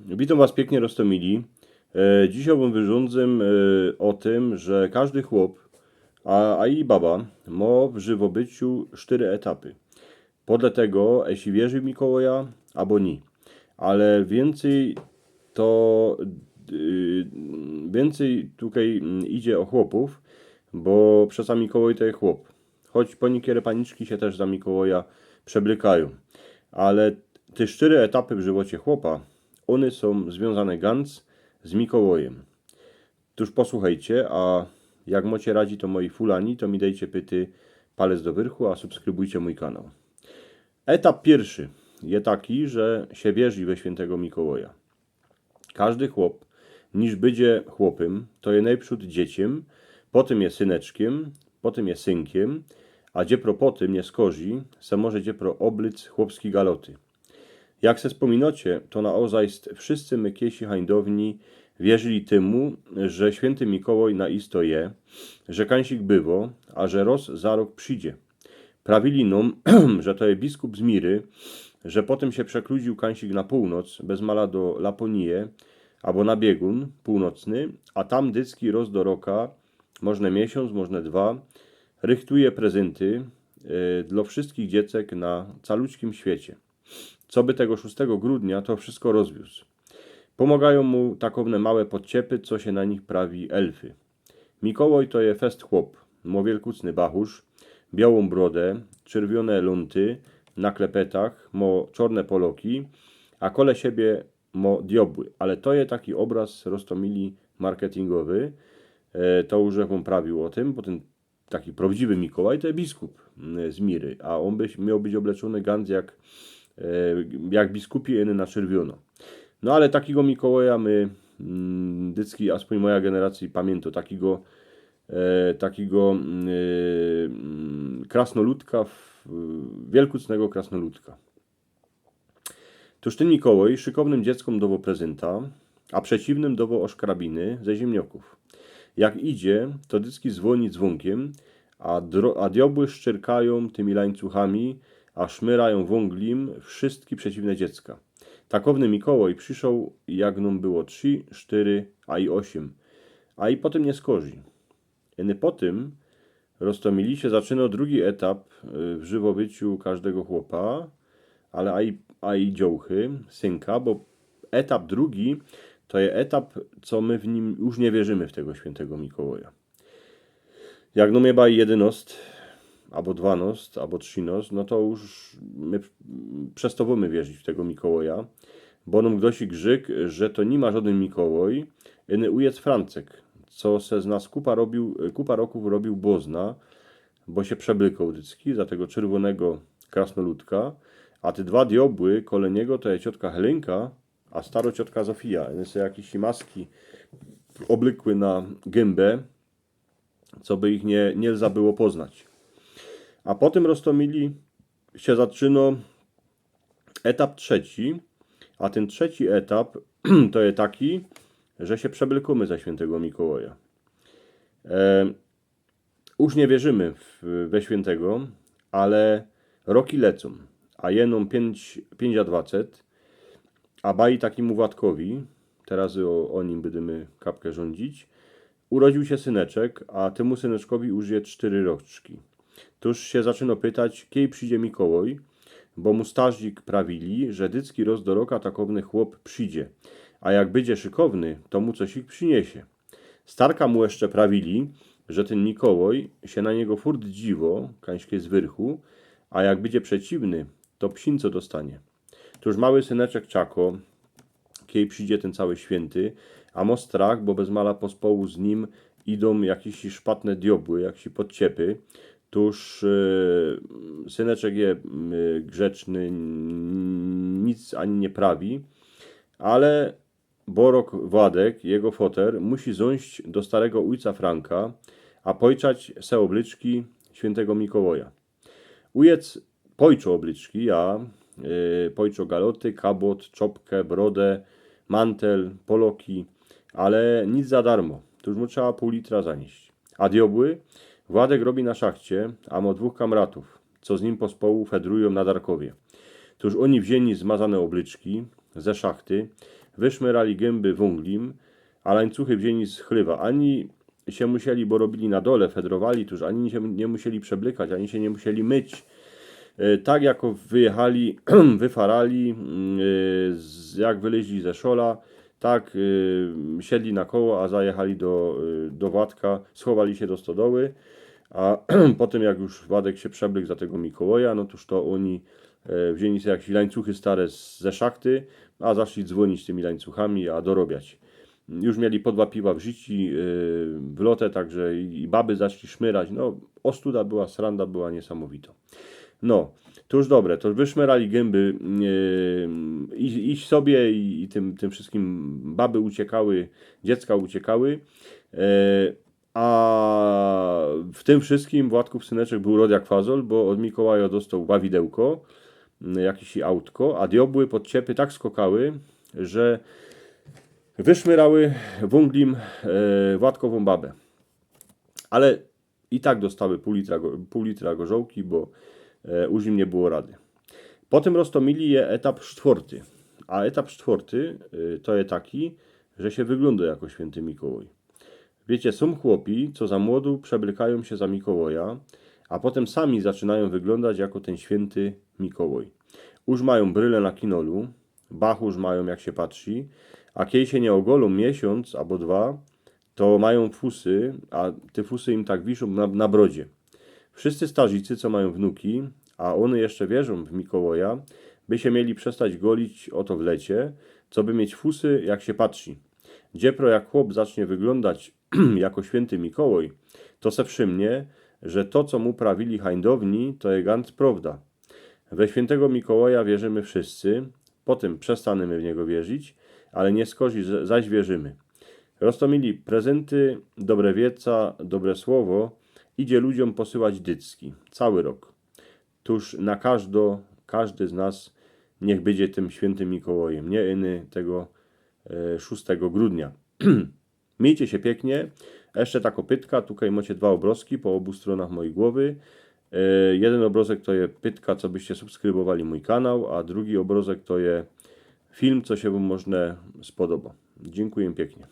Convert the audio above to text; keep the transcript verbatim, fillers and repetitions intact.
Witōm was piyknie, Roztomili. E, dzisiej wōm wyrządzym, e, ô tym, że kożdy chłop, a, a i baba, mo w żywobyciu sztyry etapy. Podle tego, e sie wierzi w Mikołaja, abo ni. Ale wiyncyj to, e, wiyncyj tukej, mm, idzie ô chłopōw, bo przeca Mikołaj to je chłop. Choć po niykere paniczki sie tyż za Mikołaja przeblykajōm. Ale te sztyry etapy w żywocie chłopa, ône sōm zwiōnzane ganc z Mikołajym. Tōż posłuchejcie, a jak mocie radzi to mojij fulani, to mi dejcie pyty palec do wyrchu, a subskrybujcie mōj kanał. Etap piyrszy je taki, że sie wierzi we świyntego Mikołaja. Kożdy chłop, niż bydzie chłopym, to je nojprzōd dziecym, potym je syneczkiym, potym je synkiym, a dziepro potym niy skorzij, se może dziepro ôblyc chłopski galoty. Jak se spōminocie, to naozajst wszyscy my kiejsi hańdowni wierzyli tymu, że świynty Mikołaj na isto je, że kańsik bywo, a że roz za rok przidzie. Prawili nōm, że to je biskup z Miry, że potym sie przekludziōł kańsik na pōłnoc, bez mala do Laponije, abo na biegōn pōłnocny, a tam dycki roz do roka, możne miesiōnc, możne dwa, rychtuje prezynty, e, dlo wszyskich dziecek na caluczkim świecie. Coby tego szōstego grudnia to wszysko rozwiōz. Pōmogajōm mu takowne małe podciepy, co sie na nich prawi elfy. Mikołaj to je fest chłop, mo wielkucny bachōrz, biołōm brodã, czerwiōne lunty na klepetach, mo czōrne poloki, a kole siebie mo diobły. Ale to je taki ôbrŏz, Roztomili, marketingowy. E, to już żech wōm prawiōł ô tym, bo tyn taki prŏwdziwy Mikołaj to je biskup, mm, z Miry, a ôn by mioł być ôbleczōny ganc jak, e, jak biskupi, ino na czerwiōno. No ale takigo Mikołaja my, mm, dycki, aspōń moja generacyjŏ pamiyntŏ, takigo, e, takigo, mm, e, mm, krasnoludka, w, wielkucnego krasnoludka. Tōż tyn Mikołaj szykownym dzieckōm dŏwŏ prezynta, a przeciwnym dŏwŏ ôszkrabiny ze ziymniŏkōw. Jak idzie, to dycki zwōni zwōnkiym, a dro-, a diobły szczyrkajōm tymi lańcuchami, a szmyrajōm wōnglim wszyjske przeciwne dziecka. Takowny Mikołaj przyszoł, jak nōm było trzi, sztyry, a i ôziym. A i potym niy skorzij. Ino potym, Roztomili, sie zaczynŏ drugi etap, y, w żywobyciu kożdego chłopa, ale a i, a i dziołchy, synka, bo etap drugi to je etap, co my w nim już niy wierzymy, w tego świyntego Mikołaja. Jak nōm je baj jedynŏst, abo dwanŏst, abo trzynŏst, no to już my przestŏwōmy wierzić w tego Mikołaja, bo nōm gdosyk rzyk, że to niy ma żŏdyn Mikołaj, ino ujec Francek, co se z nas kupa robiōł, kupa rokōw robiōł błŏzna, bo sie przeblykoł dycki za tego czerwōnego krasnoludka, a te dwa diobły kole niego to je ciotka Helinka, a starŏ ciotka Zofija. Ône se jakeś maski ôblykły na gymba, coby ich niy, niy lza było poznać. A potym, Roztomili, sie zaczynŏ etap trzeci, a tyn trzeci etap to je taki, że sie przeblykōmy za świyntego Mikołaja. E, już niy wierzymy w, we świyntego, ale roki lecōm, a je nōm piyńć, piyńć a dwacyć, a baj takimu Władkowi, teroz ô, ô nim bydymy kapkã rzōndzić, urodziył sie syneczek, a tymu syneczkowi już je sztyry roczki. Tōż sie zaczynŏ pytać, kej przidzie Mikołaj, bo mu starzik prawili, że dycki roz do roka takowny chłop przidzie, a jak bydzie szykowny, to mu cosik prziniysie. Starka mu jeszcze prawili, że tyn Mikołaj sie na niego furt dziwŏ, kańsik z wyrchu, a jak bydzie przeciwny, to psińco dostanie. Tōż mały syneczek czako, kej przidzie tyn cały świynty, a mo strach, bo bez mala pospołu z nim idōm jakeś szpatne diobły, jakeś podciepy. Tōż, e, syneczek je, e, grzeczny, n-, nic ani niy prawi, ale borok Władek, jego foter, musi zōńść do starego ôjca Franka, a pojczać se ôblyczki świyntego Mikołaja. Ôjciec pojczo ôblyczki, ja, e, pojczo galoty, kabot, czopkã, brodã, mantel, poloki, ale nic za darmo. Tōż mu trzeba pōł litra zanieść. A diobły? Władek robi na szachcie, a mo dwōch kamratōw, co z nim pospołu fedrujōm na Darkowie. Tōż ôni wziyni zmazane ôblyczki ze szachty, wyszmerali gymby wōnglim, a lańcuchy wziyni z chlywa. Ani sie musieli, bo robili na dole, fedrowali, tōż ani sie niy musieli przeblykać, ani sie niy musieli myć. E, tak jako wyjechali, wyfarali, mm, e, z, jak wyleźli ze szola, tak, y, siedli na koło, a zajechali do, y, do Władka, schowali sie do stodoły, a potym jak już Władek sie przeblykł za tego Mikołaja, no tōż to ôni, e, wziyni se jakeś lańcuchy stare z, ze szachty, a zaczli dzwōnić tymi lańcuchami, a dorobiać. Już mieli po dwa piwa w życiu, y, w lotach, tak że i, i baby zaczli szmyrać. No, ostuda była, sranda była niysamowito. No, to już dobre, to wyszmerali gymby, y, i, i sobie, i, i tym, tym wszystkim baby uciekały, dziecka uciekały. E, a w tym wszystkim Władków syneczek bōł rod jak fazol, bo ôd Mikołaja dostoł bawidełko, y, jakeś autko, a diobły pod ciepy tak skokały, że wyszmyrały wōnglim, e, Władkowōm babę. Ale i tak dostały pōł litra, go- pōł litra gorzołki, bo, e, już im niy było rady. Potym roztomili je etap sztworty. A etap sztworty, y, to je taki, że sie wyglōndo jako świynty Mikołaj. Wiycie, sōm chłopi, co za młodu przeblykajōm sie za Mikołaja, a potym sami zaczynajōm wyglōndać jako tyn świynty Mikołaj. Już majōm bryle na kinolu, bachurz majōm jak sie patrzi, a kiej sie niy ôgolōm miesiōnc abo dwa, to majōm fusy, a te fusy im tak wiszōm na, na brodzie. Wszyscy starzicy, co majōm wnuki, a ône jeszcze wierzōm w Mikołaja, by sie mieli przestać golić ô to w lecie, co by mieć fusy, jak sie patrzi. Dziepro jak chłop zacznie wyglōndać jako świynty Mikołaj, to se wszymnie, że to, co mu prawili hańdowni, to je gant prowda. We świyntego Mikołaja wierzymy wszyscy, potym przestanymy w niego wierzić, ale niyskorzij z- zaś wierzymy. Roztomili, prezynty, dobre wieca, dobre słowo idzie ludziōm posyłać dycki, cały rok. Tōż na kożdo, kożdy z nas niych bydzie tym świyntym Mikołajym, niy ino tego, e, szōstego grudnia. Miejcie sie piyknie. Jeszcze tako pytka, tukej mocie dwa ôbrozki po ôbu strōnach mojij głowy. E, jedyn ôbrozek to je pytka, co byście subskrybowali mōj kanał, a drugi ôbrozek to je film, co sie wōm może spodoba. Dziynkuję piyknie.